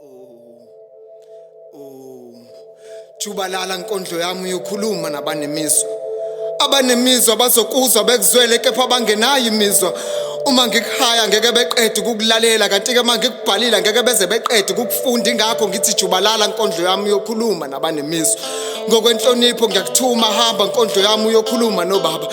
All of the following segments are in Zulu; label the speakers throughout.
Speaker 1: Oh. Jubalala nkondlo yami uyokhuluma nabanemizwa. Abanemizwa bazokuzwa bekuzwele kepha abangenayo imizwa. Uma ngikuhaya ngeke beqede ukukulalela kanti-ke uma ngikubhalile ngeke beze beqede ukukufunda ingakho ngithi jubalala nkondlo yami uyokhuluma nabanemizwa. Ngokwenhlonipho ngiyakuthuma hamba nkondlo yami uyokhuluma nobaba.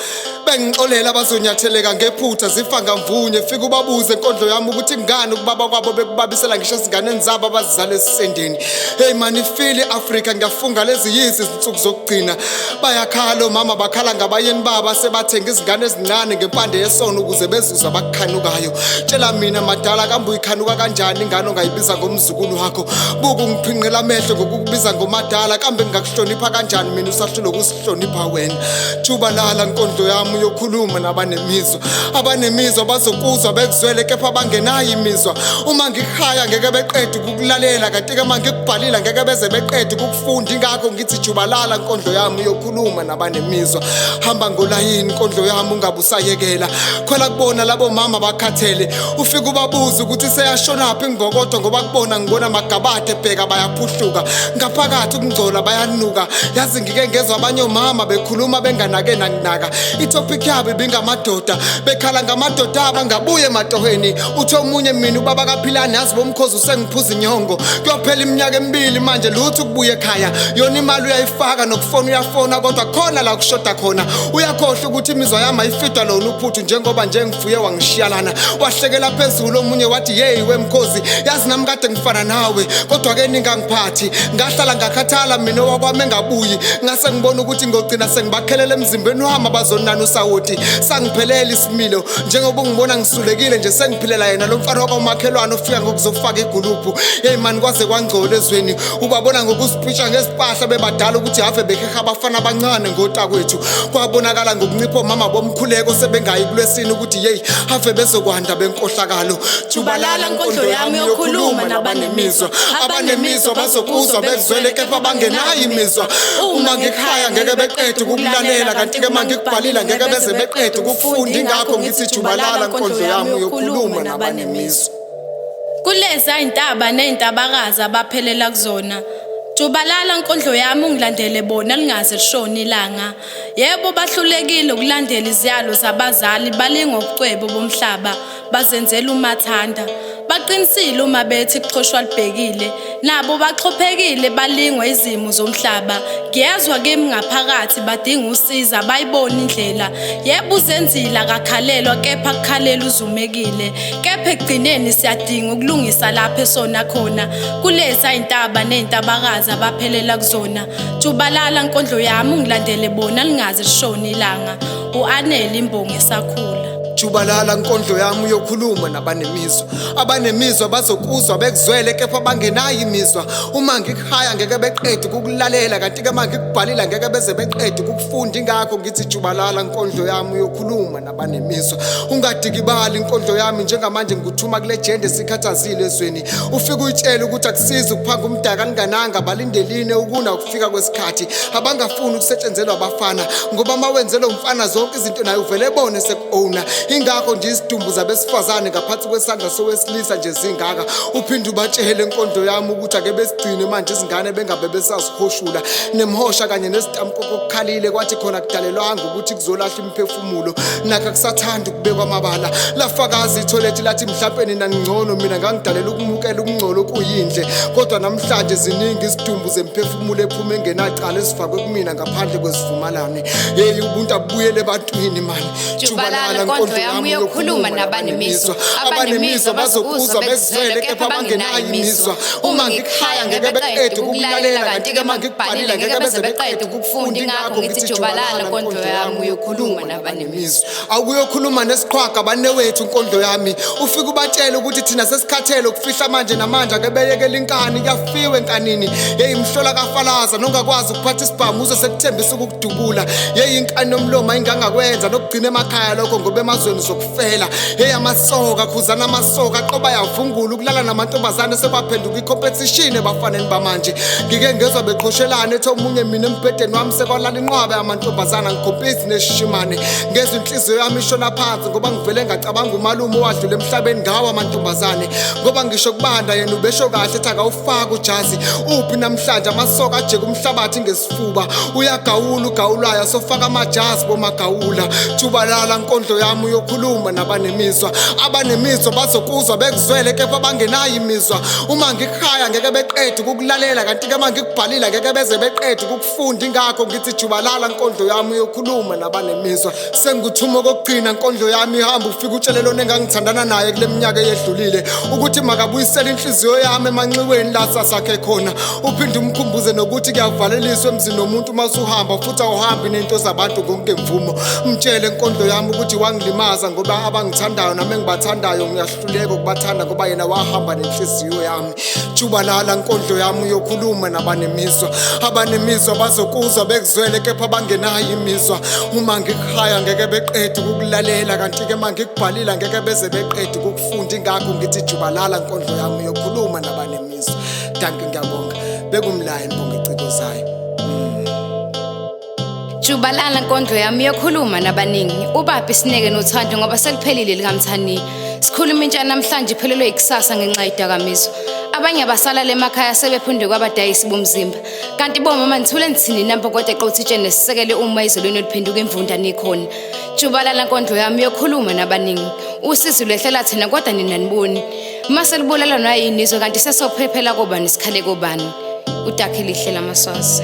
Speaker 1: Bengixolela bazonyatheleka ngephutha zifa ngamvunye fika ubabuze inkondlo yami ukuthi ngani ukubaba kwabo bekubabisela ngisho ezinganeni zabo abazizala esisendeni. Hey man ifili Africa ngiyafunga lezi yizi izinsuku zokugcina. Bayakhala omama bakhala ngabayeni babo asebathenga izingane ezincane ngempande yesono ukuze bezuze abakukhanukayo. Tshela mina madala kambe uyikhanuka kanjani ingane ongayibiza ngomzukulu wakho? Buka ungiphinqela amehlo ngokukubiza ngomadala kambe ngingakuhlonipha kanjani mina usahlulwa hlonipha wena thuba lala nkondlo yami uyokhuluma nabanemizwa abanemizwa bazokuzwa bekuzwele kepha bangenayo imizwa uma ngikuhaya ngeke beqede ukukulalela kanti-ke uma ngikubhalile ngeke beze beqede ukukufunda ingakho ngithi jubalala nkondlo yami uyokhuluma nabanemizwa hamba ngolayini nkondlo yami ungabe usayekela khwela kubona labo mama bakhathele ufike ubabuze ukuthi seyashonaphi imbokodo ngoba kubona ngibona amagabade bheka bayaphuhluka ngaphakathi ukungcola bayanuka yazi ngike ngezwa abanye omama bekhuluma benganake nanginaka itopic yabo ibingamadoda bekhala ngamadoda abangabuye ematoheni uthi omunye mina ubaba kaphilani yazi bomkhozi usengiphuza inyongo kuyophela iminyaka emibili manje lutho ukubuya ekhaya yona imali uyayifaka nokufona uyafona kodwa khona la kushoda khona uyakhohlwa ukuthi imizwa yami ayifidwa lona uphuthu njengoba nje ngifuye wangishiya lana wahlekela phezulu omunye wathi yeyi wemkhozi yazi nami kade ngifana nawe kodwa ke ningangiphathi ngahlala ngakhathala mina owakwami engabuyi ngase ngibona ukuthi ngogcina sengibakhelela emzimbeni wami abazonana usawoti sangiphelela isimilo njengoba ungibona ngisulekile nje sengiphilela yena lo mfana wakwamakhelwane ofika ngokuzofaka igulubhu yeyi mani kwaze kwangcola ezweni ubabona ngokuzipitsha ngezipahla bebadala ukuthi have beheha abafana abancane ngotakwethu kwabonakala ngokuncipha omama bomkhuleko sebengayi kulwesini ukuthi yeyi have bezokwanda benkohlakalo
Speaker 2: Jubalala nkondlo yami yokhuluma nabanemizwa
Speaker 1: abanemizwa bazokuzwa bekuzwele kepha bangenayo imizwa uma ngikhaya ngeke beqede ukukulalela kanti-ke uma ngikubhalile ngeke beze beqede ukufunda ingakho ngithi jubalala nkondlo yami uyokhuluma nabanemizwa
Speaker 2: Kuleza intaba nezintabakazi abaphelela kuzona. Jubalala nkondlo yami ungilandele bona lingaze lishone ilanga. Yebo bahlulekile ukulandela iziyalo zabazali balinga ubucwebo bomhlaba bazenzela umathanda. Baqinisile uma bethi kuxhoshwa libhekile nabo baxhophekile balingwa izimo zomhlaba. Ngiyezwa kimi ngaphakathi badinga usiza bayibona indlela. Yebo uzenzile akakhalelwa kepha kukhalela uzumekile. Kepha ekugcineni siyadinga ukulungisa lapho esona khona kuleza intaba nezintabakazi abaphelela kuzona. Jubalala nkondlo yami ungilandele bona lingaze lishone ilanga. U-Anele imbongi esakhula.
Speaker 1: Jubalala nkondlo yami uyokhuluma nabanemizwa abanemizwa bazokuzwa bekuzwele kepha bangenayo imizwa uma ngikuhaya ngeke beqede ukukulalela kanti-ke uma ngikubhalile ngeke beze beqede ukukufunda ingakho ngithi jubalala nkondlo yami uyokhuluma nabanemizwa ungadikibali inkondlo yami njengamanje ngikuthuma kule jende esikhathazile ezweni ufike uyitshele ukuthi akusizi ukuphanga umdaka lingananga balindeline ukuna ukufika kwesikhathi abangafuni ukusetshenzelwa abafana ngoba uma wenze lo mfana zonke izinto naye uvele ebone seku-owna ingakho nje izidumbu zabesifazane ngaphansi kwesandla sowesilisa nje zingaka uphinde ubatshele inkondlo yami ukuthi ake besigcine manje izingane bengabe besazihoshula nemhosha kanye nezitamkoko okukhalile kwathi khona kudalelwanga ukuthi kuzolahla imiphefumulo nakho akusathandi ukubekwa amabala lafakazi itholethi lathi mhlampe nina ningcono mina ngangidalela ukumukela ukungcola okuyindle kodwa namhlanje ziningi izidumbu zemphefumulo ephuma engenacala esifakwe kumina ngaphandle kwesivumelane yeyi ubuntu abubuyele ebantwini mani
Speaker 2: Jubalala nkondlo yami uyokhuluma nabanemizwa
Speaker 1: abanemizwa bazokuzwa bezizwele kepha bangenayo imizwa uma ngikuhaya ngeke beqede ukukulalela kanti-ke uma ngikubhalile ngeke beze beqede ukukufunda ingakho ngithi
Speaker 2: jubalala nkondlo yami uyokhuluma nabanemizwa
Speaker 1: awukuyokhuluma nesiqhwaga banewethu inkondlo yami ufike ubatshele ukuthi thina sesikhathele ukufihla manje namanje ake beyekela inkani kuyafiwe enkanini yeyi mhlola kafalaza nongakwazi ukuphatha isibhamu uze sekuthembisa ukukudubula yeyi inkani yomlomo ayingangakwenza nokugcina emakhaya lokho ngoba emazweni ezweni zokufela. Hey amasoka, khuzana amasoka, qoba yavungula ukulala namantombazane sekwaphenduka i-competition ebafaneni bamanje. Ngike ngezwa beqhoshelana ethi omunye mina embhedeni wami sekwalala inqwaba yamantombazana ngikhompisi neshishimane. Ngezwa inhliziyo yami ishona phansi ngoba ngivele ngacabanga umalume owadlula emhlabeni ngawo amantombazane. Ngoba ngisho kubanda yena ubesho kahle ethi akawufaki ujazi. Uphi namhlanje amasoka ajeka umhlabathi ngesifuba. Uyagawula ugawulayo asofaka amajazi bomagawula. Jubalala nkondlo yami uyokhuluma nabanemizwa. Abanemizwa bazokuzwa bekuzwele kepha bangenayo imizwa. Uma ngikuhaya ngeke beqede ukukulalela kanti ke uma ngikubhalile ngeke beze beqede ukukufunda. Ingakho ngithi jubalala nkondlo yami uyokhuluma nabanemizwa. Sengikuthuma okokugcina nkondlo yami ihamba ufike utshele lona engangithandana naye kule minyaka eyedlulile ukuthi makabuyisele inhliziyo yami emanxiweni la sasakhe khona. Uphinde umkhumbuze nokuthi kuyavaleliswa emzini womuntu uma usuhamba futhi awuhambi nento zabantu ngokungemvumo. Mtshele nkondlo yami ukuthi wangilimaza ngoba abangithandayo nami engibathandayo ngiyahluleka ukubathanda ngoba yena wahamba nenhliziyo yami. Jubalala nkondlo yami uyokhuluma nabanemizwa. Abanemizwa bazokuzwa bekuzwele kepha bangenayo imizwa. Uma ngikuhaya ngeke beqede ukukulalela kanti ke uma ngikubhalile ngeke beze beqede ukukufunda. Ingakho ngithi jubalala nkondlo yami uyokhuluma nabanemizwa. Dankie, ngiyabonga. Bekumlayo imbongi ecikozayo.
Speaker 3: Jubalala nkondlo yami iyokhuluma nabaningi. Ubaphi isineke nothando ngoba seliphelile likamthaniya. Sikhuluma intsha namhlanje iphelelwe ikusasa ngenxa yedakamizwa. Abanye abasalala emakhaya sebephunde kwabadayisi bomzimba. Kanti bomama nithule nithini nampo kodwa qotha itshe nesisekele uma izolweni oliphenduka imvunda nikhona. Jubalala nkondlo yami iyokhuluma nabaningi. Usizi lwehlela thina kodwa nina niboni. Mase libulala nayini izwe kanti sesophephela kobani sikhale kobani. Udakhe lihle lamaswazi.